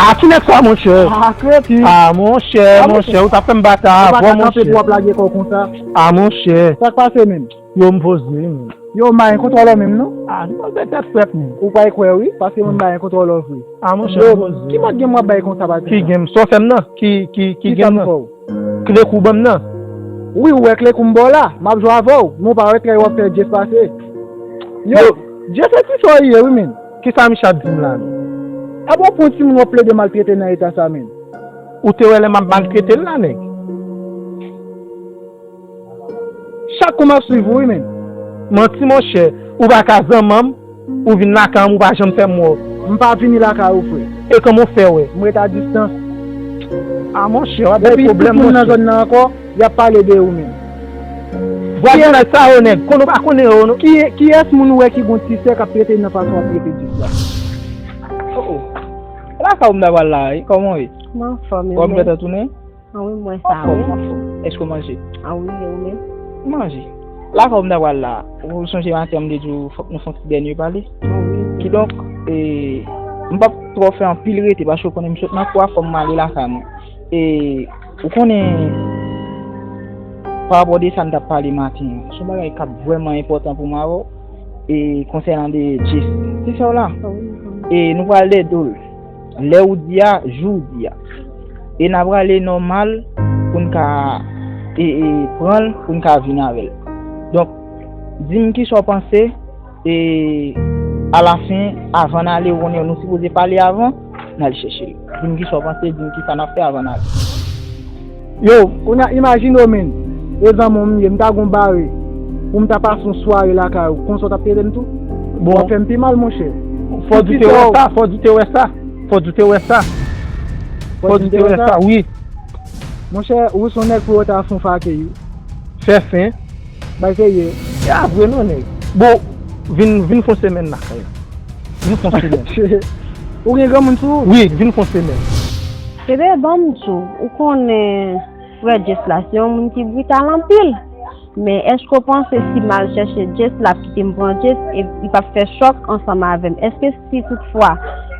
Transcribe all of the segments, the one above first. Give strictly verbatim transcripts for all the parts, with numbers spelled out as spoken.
A ki nèg sa, monchè? A, kreti. A, monchè, monchè, ou t ap fè m bata avè w, monchè. Ou pa ka kanpe pou w ap lage kò w konsa. A, monchè. Sa k pase menm? Yo, m poze, menm. Yo, m pa gen kontwòl menm, non? A, nou pa fè tèt frèt, menm. Ou pa kwè, wi, paske mwen m pa gen kontwòl vre. A, monchè, m poze. Ki mòd game w ap bay konsa, Patricia? Ki game? Sa w fè m nan? Ki, ki, ki game nan? Ki sa m fè w? Kle kou ban m nan. Wi, ou wè kle kou m ba w la. M ap jwe avè w. Men w pa wè trèy w ap fè Jess pase. Yo, Jess, e kisa w ye, wi, menm? Kisa Micha di m la, menm? Epi w pran timoun w ap plede maltrete nan eta sa, menm. Ou te wè lè m ap maltrete l la, nèg? Chak kou m ap swiv ou, wi, menm. Manti, monchè. Ou pa ka zanman m, ou vin lakay m, ou pa janm fè m wè w. M pa vini lakay ou, frè. E kòman w fè wè? M ret a distans. A, monchè, w ap bay pwoblèm, monchè. Epi tout moun nan zòn nan ankò, y ap pale de ou menm. Vwazinaj sa yo, nèg, konnen w pa konnen yo, non. Ki, kiyès moun ou wè ki gon ti sè k ap trete nan fason w ap trete Jess la? Oh, oh. Lakay ou m ta pral la, wi. Kòman w ye? M anfòm, e ou menm? Ou ap byen tounen? An wi, m wè sa, wi. Anfòm, anfòm. Èske w manje? An wi, e ou menm? Manje. Lakay ou m ta pral la. Ou sonje maten an m te di w fòk nou fè yon ti dènye pale? An wi. Kidonk, e, m p ap twò fè anpil rete, paske w konnen m sot nan kou a, fò m ale lakay mwen. E, ou konnen, pa rapò de sa n t ap pale maten an, se yon bagay k ap vrèman enpòtan pou m avè w, e, konsènan de Jess. Se sa w la? An wi, m konnen. E, nou pral de do l. Lè ou di a, jou ou di a. E n a prale nòmal pou n ka, e, e, pran l, pou n ka vin avè l. Donk, di m kisa w panse, e, alafen, avan n ale, ou konnen nou sipoze pale avan, n al chèche l. Di m kisa w panse, di m kisa n ap fè avan n ale. Yo, kounye a, imajine w, menm, e zanmi w m ye, m ta gon bare pou m ta pase yon sware lakay ou, konsa w t ap trete m tou? Bon. W ap fè m pi mal, monchè. Fò di te wè sa, fò di te wè sa, fò di te wè sa. Fò di te wè sa, wi. Monchè, ou se yon nèg pou yo ta fè yon fake, wi. Fè fen. Bay serye. E a vre non, nèg. Bon, vin, vin fè yon semèn lakay la. Vin fè yon semèn. Ou gen granmoun sou ou? Wi, vin fè yon semèn. Bebe, ban m di w, ou konnen frè Jess la, se yon moun ki brital anpil. Men èske w panse si m al chèche Jess, l ap kite m pran Jess, e li p ap fè chòk ansanm avè m? Èske si toutfwa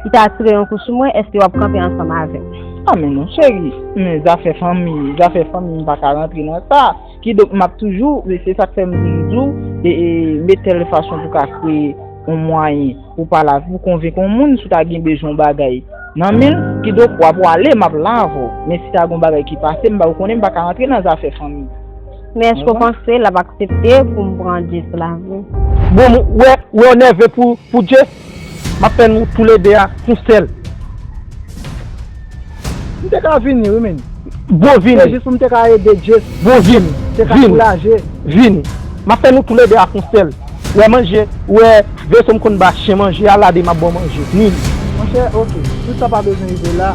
li ta tire yon kou sou mwen, èske w ap kanpe ansanm avè m? A, men non, cheri, men zafè fanmi, zafè fanmi, m pa ka rantre nan sa. Kidonk, m ap toujou, e se sa k fè m toujou di w, e, e, met tèl fason pou w ka kreye yon mwayen pou w pale avè, pou w konvenk yon moun si w ta gen bezwen yon bagay nan men l, kidonk, w ap prale, m ap la avè w. Men si ta gen yon bagay ki pase m, ba ou konnen m pa ka rantre nan zafè fanmi. Men èske w panse l ap aksepte pou m pran Jess la vre? Bon, m wè, wè w nève pou, pou Jess. M ap fè nou toulede a yon sèl. M te ka vini, wi, men. Bon, vini. Se jis pou m te ka ede Jess. Bon, vini. Te ka soulaje. Vini. M ap fè nou toulede a yon sèl. Wè manje, wè veso m konn ba chen manje a, lade m ap ba w manje. Vini. Monchè, oke. Tout sa pa bezwen rive la.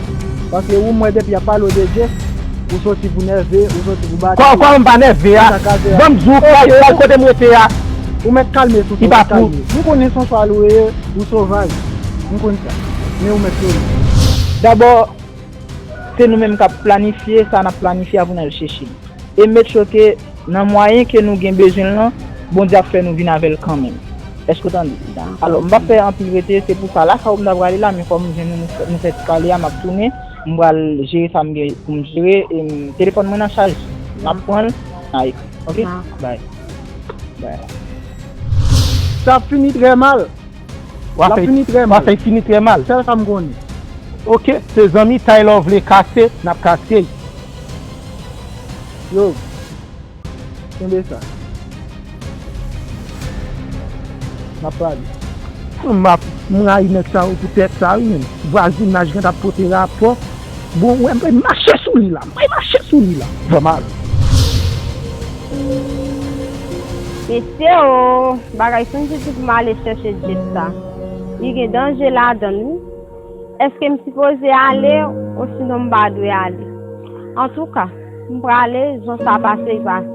Paske ou m wè depi y ap pale w de Jess, ou soti pou nève, ou soti pou bati. Kò, kò m pa nève a. Ban m di w, kal, kal kote m rete a. Ou mèt kalme tou, ou mèt kalme. M konnen se yon swal ou ye, ou sovaj. M konn sa. Men ou mèt sovaj. Dabò, se nou menm k ap planifye sa n ap planifye a pou n al chèche l. E make sure ke nan mwayen ke nou gen bezwen l lan, Bondye ap fè nou vin avè l kanmenm. Èske w tande? Dakò. Alò, m p ap fè anpil rete, se pou sa lakay ou m ta prale la, men kòm m jwenn nou, nou fè, nou fè ti pale a, m ap tounen, m pral jere sa m gen pou m jere, e m, telefòn mwen nan chaj. M ap pran l, n a ekri. Oke? Dakò. Bye. Bye. Sa ap fini trè mal. W ap fè, w ap fè fini trè mal. Sèl sa m konnen. Oke, se zanmi Taylor vle kase, n ap kase. Yo, kenbe sa. N ap pale. M ap, m rayi nèg sa yo pou tèt sa, wi, menm. Vwazinaj gen t ap pote rapò. Bon, wè, m pral mache sou li la. M pral mache sou li la. Ban m al. Mesye o, bagay santi pou m ale chèche Jess sa. Li gen danje ladan l, wi. Èske m sipoze ale, osinon m pa dwe ale? Antouka, m prale, jan sa pase, l pase.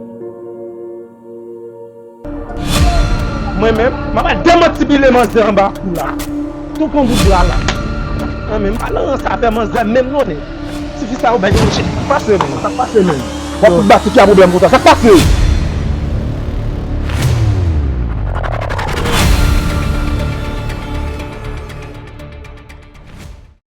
Mwen menm, m ap al demantibile manzè anba kou la. Tou pran bout bra la. Mwen menm, m pa nan rans avè manzè menm non, nèg. Tifi sa yo bay yon chèn. Sa k pase menm? Sa k pase menm? W ap fout ba tifi a pwoblèm konsa. Sa k pase?